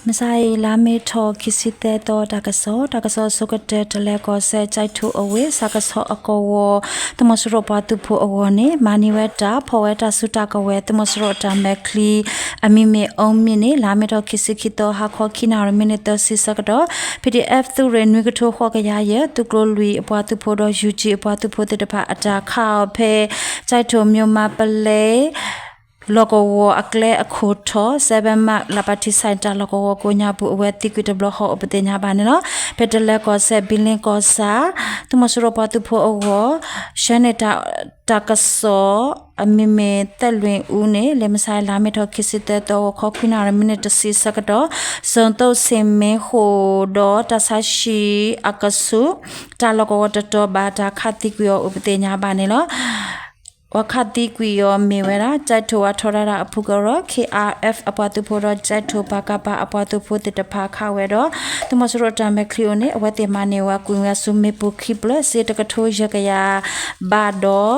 မုၢ်ဆါအံၤ လါမ့ၤထီၣ်ခံဆံသၢသီ တၢ်ကစီၣ်, တၢ်ကစီၣ်အဆိကတၢၢ် တလဲၤကီၢ်စဲၣ် ကၠဲးထိၣ်အဝ့ၢ် စးကဆီအကဝီၤ သုးမီၤစိရိၤပှၤသုးဖိအဂီၢ်န့ၣ် မၤန့ၢ်ဝဲတၢ်ဖီၣ်ဝဲတၢ်စုတၢ်ကဝဲၤ သုးမီၤစိရိၤအတၢ်မဲာ်ချံ အမံၤမ့ၢ်အီမံၤန့ၣ် လါမ့ၤထီၣ်ခံဆံခံသီ ဟါခီခံနၣ်ရံၣ် မံးနံးသၢဆံဆၢကတီၢ် ပီၣ်ဒံၣ်အဲၣ် သုးရ့ၣ်နွံကထိဃိးကယၤယဲၢ် သုးကျိၤလွံၢ်အပှၤသုးဖိဒီး ယူၣ်ကၠံၣ်အပှၤသုးဖိသ့ၣ်တဖၣ်အတၢ်ခးအီၤဖဲ ကၠဲးထိၣ် မၠိၣ်မးပလဲ လီၢ်ကဝီၤအကျဲအခိၣ်ထီၣ် စဲဘဲမး လးပၣ်ထံးဆဲး တၢ်လီၢ်ကဝီၤကိးညါပူၤ အဝဲသံကွံာ်တဘျီဃီအိၣ်ပသ့ၣ်ညါဘၣ်န့ၣ်လီၤ. ဖဲတလဲၤကီၢ်စဲၣ် ဘံလ့ကီၢ်ဆၣ် သုးမီၤစိရိၤပှၤသုးဖိအဂီၢ် ဆှၢန့ၢ်တၢ်ကစီၣ် အမံၤမ့ၢ်သဲးလွံၣ်အူန့ၣ် လၢမုၢ်ဆါအံၤ လါမ့ၤထီၣ်ခံဆံသၢသီ ဂီၤခီခွံနၣ်ရံၣ် မံးနံးတဆံဆၢကတီၢ် စီၤသိၣ်ဆ့ၣ်မ့ဃိၣ်ဒီး တၢ်ဆါဟံၣ်အကဆူး တၢ်လီၢ်ကဝီၤတတီၤ ဘၣ်တၢ်ခးသံကွံာ်အီၤအိၣ်ပသ့ၣ်ညါဘၣ်န့ၣ်လီၤ. ပှၤခးသံကွံာ်အီၤမ့ၢ်ဝဲဒၣ် ကၠဲးထိၣ်ဝးထီဒါတၢ်အဖုကရၢ ခ့ၣ်အါအၣ်အၣ် အပှၤသုးဖိဒီး ကၠဲးထိၣ် ပကဖ အပှၤသုးဖိသ့ၣ်တဖၣ်ခးဝဲဒီး သုးမီၤစိရိၤအတၢ်မဲာ်ချံအအိၣ်န့ၣ် အဝဲသ့ၣ်မၤန့ၢ်ဝဲကွံာ်ဝဲဆူမ့ၣ်ပိၢ်ခံဖျၢၣ် စ့တကထိယဲၢ်ကယၤဘးဒီး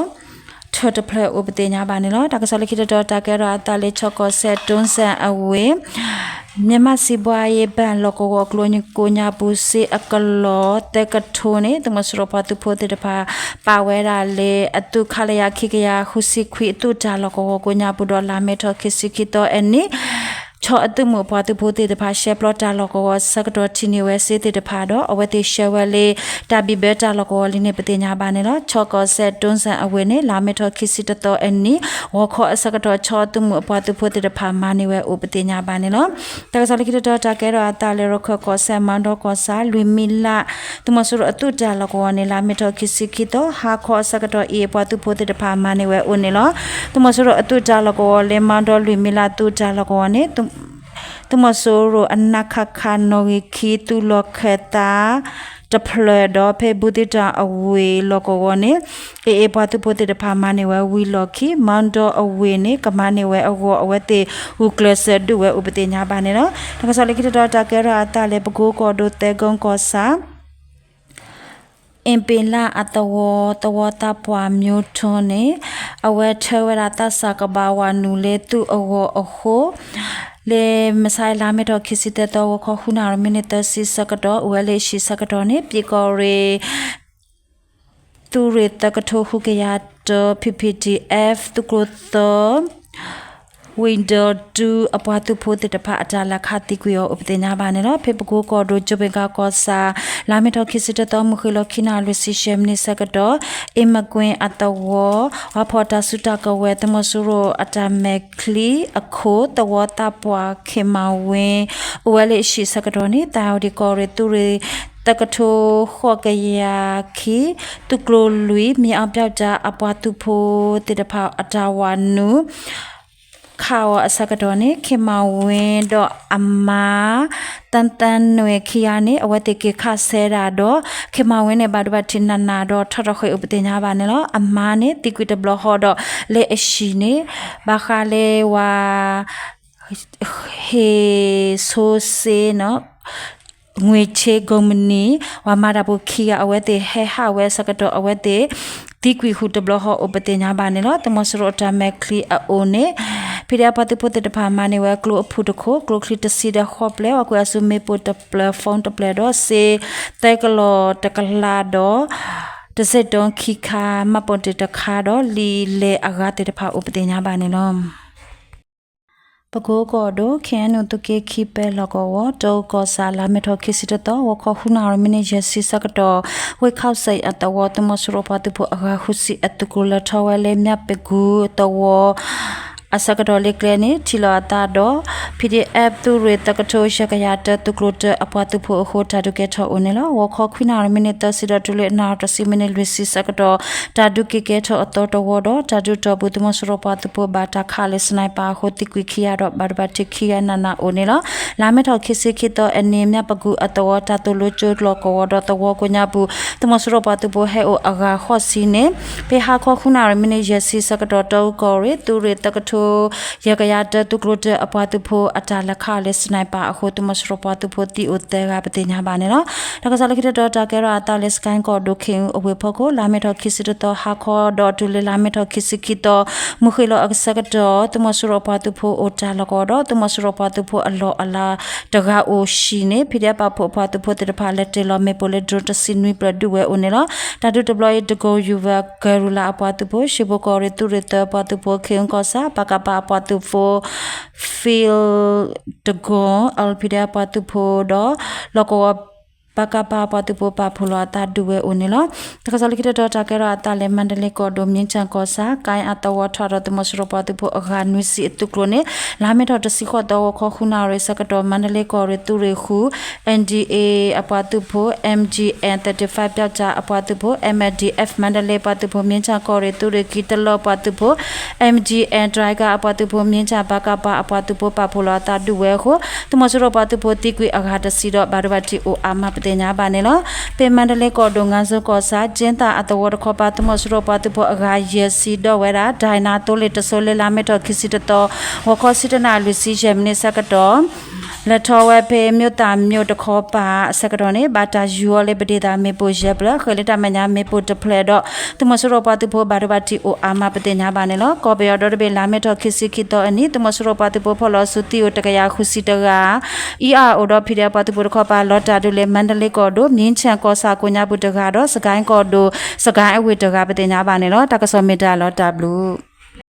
ထၢၣ်တဖျၢၣ်အိၣ်ပသ့ၣ်ညါဘၣ်န့ၣ်လီၤ. တၢ်ကစီၣ်လၢခံတတီၤ တၢ်ကဲထီၣ်အသးလၢ ခၠ့ၣ်ကီၢ်စဲၣ် တိစဲၣ်အဝ့ၢ် မြန်မာ့စီးပွားရေးဘဏ် လီၢ်ကဝီၤအကျိၤကိးညါပူၤ စ့အကလီၢ်သၢကထိန့ၣ် သုးမီၤစိရိၤပှၤသုးဖိသ့ၣ်တဖၣ် ပာ်ဝဲဒၣ်လၢအသုး ခလရ ခံကယၤဃုဆံခွံ အသုးတၢ်လီၢ်ကဝီၤကိးညါပူၤဒီး လါမ့ၤထီၣ်ခံဆံခံသီအနံၤ ခၠ့ၣ်အသုးမုၢ်အပှၤသုးဖိသ့ၣ်တဖၣ် ရှဲပျီတၢ်လီၢ်ကဝီၤအဆၢကတီၢ် ထံၣ်န့ၢ်ဝဲစ့သ့ၣ်တဖၣ်ဒီး အဝဲသ့ၣ်ဆှၢဝဲလၢ တၢ်ဘံၣ်ဘၢတၢ်လီၢ်ကဝီၤလံန့ၣ် ပသ့ၣ်ညါဘၣ်န့ၣ်လီၤ. ခၠ့ၣ်ကီၢ်စဲၣ် တိစဲၣ်အဝ့ၢ်န့ၣ် လါမ့ၤထီၣ်ခံဆံတသီအနံၤ ဂီၤခီအဆၢကတီၢ် ခၠ့ၣ်အသုးမုၢ်အပှၤသုးဖိသ့ၣ်တဖၣ် မၤန့ၢ်ဝဲအိၣ်ပသ့ၣ်ညါဘၣ်န့ၣ်လီၤ. တၢ်ကစီၣ်လၢခံတတီၤ တၢ်ကဲထီၣ်အသးလၢ ရခၢၣ်ကီၢ်စဲၣ် မၢဒီကီၢ်ဆၣ် လွံၢ်မံလး သုးမီၤစိရိၤအသုးတၢ်လီၢ်ကဝီၤန့ၣ် လါမ့ၤထီၣ်ခံဆံခံသီ ဟါခီအဆၢကတီၢ်အံၤ အပှၤသုးဖိသ့ၣ်တဖၣ် မၤန့ၢ်ဝဲအိၣ်န့ၣ်လီၤ. သုးမီၤစိရိၤအသုးတၢ်လီၢ်ကဝီၤလၢ မၢဒီလွံၢ်မံလးသုးတၢ်လီၢ်ကဝီၤန့ၣ် သုးမီၤစိရိၤအနးခးခး နီၣ်ဂံၢ်ခံ သုးလီၢ်ခၢၣ်သးတဖျၢၣ်ဒီး ဖဲဘူးသ့ၣ်တၢ်အဝ့ၢ်လီၢ်ကဝီၤန့ၣ် အ့ၣ်အ့ၣ် ပှၤသုးဖိသ့ၣ်တဖၣ် မၤန့ၢ်ဝဲဝံၤလီၢ်ခံ မၢဒီအဝ့ၢ်န့ၣ် ကမၤန့ၢ်ဝဲအဂီၢ် အဝဲသ့ၣ်ဂုာ်ကျဲးစၢးဒုးဝဲအိၣ်ပသ့ၣ်ညါဘၣ်န့ၣ်လီၤ. တၢ်ကစီၣ်လၢခံတတီၤ တၢ်ကဲထီၣ်အသးလၢ ပကိကီၢ်ဒိၣ် သၢကိကီၢ်ဆၣ် အ့ပ့ၤလးအသဝီ သဝီသးပှၢ် မျိုးထွန်း န့ၣ် အဝဲထၢဝဲဒၣ်သးစၢ်ကဘၣ်ဝးနုာ်လၢသုးအဂီၢ်အဃိ လၢမုၢ်ဆါအံၤ လါမ့ၤထီၣ်ခံဆံသၢသီ ဂီၤခီဃုနၣ်ရံၣ် မံးနံးသၢဆံဆၢကတီၢ် အိၣ်ဝဲလၢအဟံၣ်ဆၢကတီၢ်န့ၣ် ပၠ့ၣ်ကီၢ်ရ့ၣ် သုးရ့ၣ်သၢကထိဃုကယၤတၢ ပီၣ်ပီၣ်ဒံၣ်အဲၣ် သုးကျိၤသၢ ဝ့ၢ်ဒၢးတူ အပှၤသုးဖိသ့ၣ်တဖၣ် အတၢ်လဲၤခးသံကွံာ်အီၤအိၣ်ပသ့ၣ်ညါဘၣ်န့ၣ်လီၤ. ဖဲပကိကီၢ်ဒိၣ် ကၠိဘ့ၣ်ကၤကီၢ်ဆၣ် လါမ့ၤထီၣ်ခံဆံတသီ မုၢ်ဃ့ၢ်လီၤခံနၣ်ရံၣ် လွံၢ်ဆံယဲၢ်မံးနံးဆၢကတီၢ် အ့မကွ့အသဝီ ပှၤဖီၣ်တၢ်စုတၢ်ကဝဲၤ သုးမီၤစိရိၤအတၢ်မဲာ်ချံအခိၣ် သဝီသးပှၢ် ခ့ၣ်မၤဝ့ အိၣ်ဝဲလၢအဟံၣ်ဆၢကတီၢ်န့ၣ် သးဝံၣ်ကီၢ်ရ့ၣ် သုးရ့ၣ်သၢကထိဃိးကယၤခံ သုးကျိၤလွံၢ် မံအီပၠီတၢ် အပှၤသုးဖိသ့ၣ်တဖၣ် အတၢ်ဝးနုာ် ခးအီၤအဆၢကတီၢ်န့ၣ် ခ့ၣ်မၤဝ့ဒီးအမါ သၢသၢနွံခံဂၤန့ၣ် အဝဲသ့ၣ်က့ၤခးဆဲးဒၣ်ဒီး ခ့ၣ်မၤဝ့န့ၣ် ဘၣ်ဒိဘၣ်ထံးနးနးဒီး ထီၣ်ထီၣ်ဃ့ၢ်အိၣ်ပသ့ၣ်ညါဘၣ်န့ၣ်လီၤ. အမါန့ၣ် သံကွံာ်တဘျီဃီဒီး လၢအဟံၣ်န့ၣ် ဘၣ်ဃးလၢဝၤ ဟ့ၣ်ဆိစ့ ငွေချေးကုမ္ပဏီ ပှၤမၤတၢ်ဖိခံဂၤ အဝဲသ့ၣ်ဟဲဟးဝဲအဆၢကတီၢ် အဝဲသ့ၣ် သံကွံာ်ဃုာ်တဘျီဃီအိၣ်ပသ့ၣ်ညါဘၣ်န့ၣ်လီၤ. သုးမီၤစိရိၤအတၢ်မဲာ်ချံအအိၣ်န့ၣ် ဖံးဒဲးအပှၤသုးဖိသ့ၣ်တဖၣ် မၤန့ၢ်ဝဲကျိအဖုၣ်တခိၣ် ကျိချံတဆံဒီးဃိးပျဲၢ် ပှၤကွံာ်အစုမ့ၣ်ပိၢ်တဖျၢၣ် phone တဖျၢၣ်ဒီး စ့သၢကလီၢ်တကလးဒီး တစဲးတိခံခါ မှတ်ပုံတင်တခါဒီး လံာ်လဲၢ်အဂၤသ့ၣ်တဖၣ်အိၣ်ပသ့ၣ်ညါဘၣ်န့ၣ်လီၤ. ပကိကီၢ်ဒိၣ် ခ့ၣ်အဲၣ်ယူၣ် သုးက့ခံဖဲလီၢ်ကဝီၤ တအူကီၢ်ဆၣ် လါမ့ၤထီၣ်ခံဆံတသီ ဂီၤခီဃုနၣ်ရံၣ် မံးနံးယဲၢ်ဆံဆၢကတီၢ် ဝ့ၢ်ခီၣ်စဲၣ်အသဝီ သုးမီၤစိရိၤပှၤသုးဖိအဂၤဃုဆံအသုးကျိၤ လဲၤထီၣ်ဝဲလၢ မၠၣ်ပကူၣ်သဝီ အဆၢကတီၢ်လၢကျဲန့ၣ် ထံၣ်လိာ်အသးဒီး ပီၣ်ပီၣ် သုးရ့ၣ်သၢကထိယဲၢ်ကယၤတၢ သုးကျိၤတၢ အပှၤသုးဖိအဃိ တၢ်ဒုးကဲထီၣ်အိၣ်န့ၣ်လီၤ. ဂီၤခီခွံနၣ်ရံၣ် မံးနံးသၢဆံဒီး တုၤလၢနၣ်ရံၣ်တဆံ မံးနံးလွံၢ်ဆံဆၢကတီၢ် တၢ်ဒုးက့ၤကဲထီၣ်အသီတဝီဒီး တၢ်ဒုးတီၢ်ပူၤ သုးမီၤစိရိၤပှၤသုးဖိဘၣ်တၢ်ခးလၢ sniper အဃိ သံကွံာ်ခံဂၤဒီး ဘၣ်ဒိဘၣ်ထံးခံဂၤနးနးအိၣ်န့ၣ်လီၤ. လါမ့ၤထီၣ်ခံဆံခံသီအနံၤ မၠၣ်ပကူၣ်အသဝီ တၢ်သိၣ်လိကၠိလီၢ်ကဝီၤဒီးသဝီကိးညါပူၤ သုးမီၤစိရိၤပှၤသုးဖိဟဲအိၣ်အဂၤဃိးဆံန့ၣ် ဖဲဟါခီဃုနၣ်ရံၣ် မံးနံးယဲၢ်ဆံဆၢကတီၢ် တအူကီၢ်ရ့ၣ် သုးရ့ၣ်သၢကထိ ယဲၢ်ကယၤတၢ သုးကျိၤတၢ အပှၤသုးဖိအတၢ်လဲၤခးအီၤလၢ sniper အဃိ သုးမီၤစိရိၤပှၤသုးဖိသံအိၣ်သၢဂၤ ပသ့ၣ်ညါဘၣ်န့ၣ်လီၤ. တၢ်ကစီၣ်လၢခံတတီၤ တၢ်ကဲထီၣ်အသးလၢ စကဲၣ်ကီၢ်ဒိၣ် ခ့ၣ်အူအဝ့ၢ်ဖီခိၣ် လါမ့ၤထီၣ်ခံဆံတသီ ဟါခီဒီးတုၤလၢလါမ့ၤထီၣ်ခံဆံခံသီ မုၢ်ဃ့ၢ်လီၤအဆၢကတီၢ် သုးမီၤစိရိၤပှၤသုးဖိအိၣ်တၢ်လီၢ်ကဝီၤဒီး သုးမီၤစိရိၤပှၤသုးဖိအလီၢ်အလၤတဂၤအိၣ်ဆံးန့ၣ် ဖံးဒဲးပာ်ဖှိၣ်အပှၤသုးဖိသ့ၣ်တဖၣ် လဲၤတ့ၢ်လီၤမ့ၣ်ပိၢ်လၢ drone တဆံနွံဖျၢၣ်ဒုးဝဲအိၣ်န့ၣ်လီၤ. တၢ်ဒုးတဘျီအံၤ တကိၢ်ယူၢ်ဝဲ ကရူၢ်လၢအပှၤသုးဖိ ရှ့ဘိၣ်ကီၢ်ရ့ၣ်သုးရ့ၣ်သၢပှၤသုးဖိ ခ့ၣ်အူကီၢ်ဆၣ် ပကဖ အပှၤသုးဖိ Field တကိၢ် အီၣ်လ်ပံၤဒဲး အပှၤသုးဖိဒီး လီၢ်ကဝီၤ ပကဖ အပှၤသုးဖိ ပာ်ဖှိၣ်လီၤအသးဒုးဝဲအိၣ်န့ၣ်လီၤ. တၢ်ကစီၣ်လၢခံတတီၤ တၢ်ကဲထီၣ်အသးလၢ မါဒလ့ကီၢ်ဒိၣ် မ့ၣ်ခၠၣ်ကီၢ်ဆၣ် ကၣ်အသဝီထီၣ်ဒီး သုးမီၤစိရိၤပှၤသုးဖိအဂၤနွံဆံအသုးကျိၤန့ၣ် လါမ့ၤထီၣ်တဆံဃိးသီ ဂီၤခီဃုနၣ်ရံၣ်ဆၢကတီၢ် မါဒလ့ကီၢ်ရ့ၣ်သုးရ့ၣ်ဃု NDAA အပှၤသုးဖိ MGN thirty-five ပျီကၠၣ်အပှၤသုးဖိ MDF မါဒလ့ပှၤသုးဖိ မ့ၣ်ခၠၣ်ကီၢ်ရ့ၣ်သုးရ့ၣ်ခံတလီၢ်ပှၤသုးဖိ MGN Tiger အပှၤသုးဖိ မ့ၣ်ခၠၣ် ပကဖ အပှၤသုးဖိ ပာ်ဖှိၣ်လီၤအသးဒုးဝဲအဃိ သုးမီၤစိရိၤပှၤသုးဖိသံကွံာ်အဂၤတဆံဒီး ဘၣ်ဒိဘၣ်ထံးအိၣ်အါမး ပသ့ၣ်ညါဘၣ်န့ၣ်လီၤ. ဖဲမါဒလ့ကီၢ်ဒိၣ် ငါးဇွန်ကီၢ်ဆၣ် ကၠ့သၣ်အသဝီတခီပၤ သုးမီၤစိရိၤပှၤသုးဖိအဂၤယဲၢ်ဆံ ဒီးဝဲဒၣ် ဒၣ်နါသိလ့ၣ်တစိၤ လၢလါမ့ၤထီၣ်ခံဆံတသီ ဂီၤခီဆံတနၣ်ရံၣ် လွံၢ်ဆံယဲၢ်မံးနံးဆၢကတီၢ် လဲၤထီၣ်ဝဲဖဲ မြို့သာမြို့ တခီပၤအဆၢကတီၢ်န့ၣ် ဘၣ်တၢ်ယူၤအီၤလၢပဒ့ၣ်သၣ်မ့ၣ်ပိၢ်ယဲၢ်ဖျၢၣ် ဃဲၤလၢတၢ်မဲာ်ညါမ့ၣ်ပိၢ်တဖျၢၣ်ဒီး သုးမီၤစိရိၤပှၤသုးဖိ ဘၣ်ဒိဘၣ်ထံးအိၣ်အါမး ပသ့ၣ်ညါဘၣ်န့ၣ်လီၤ. ကီၢ်ပယီၤဒီတဘ့ၣ် လါမ့ၤထီၣ်ခံဆံခံသီအနံၤ သုးမီၤစိရိၤပှၤသုးဖိဖီၣ်လီၤဆူသံအိၣ် တကယၤဃုဆံတဂၤ အံၤအအိၣ်ဒီး ဖံးဒဲးပှၤသုးဖိတခီပၤ လီၤတၢ်ဒုးလၢ မါဒလ့ကီၢ်ဒိၣ် မ့ၣ်ခၠၣ်ကီၢ်ဆၣ်ကိးညါပူၤတဂၤဒီး စကဲၣ်ကီၢ်ဒိၣ် စကဲၣ်အဝ့ၢ်တဂၤ ပသ့ၣ်ညါဘၣ်န့ၣ်လီၤ. တၢ်ကစီၣ်မ့ၢ်တၢ်လီၤတၢ်ဘျုး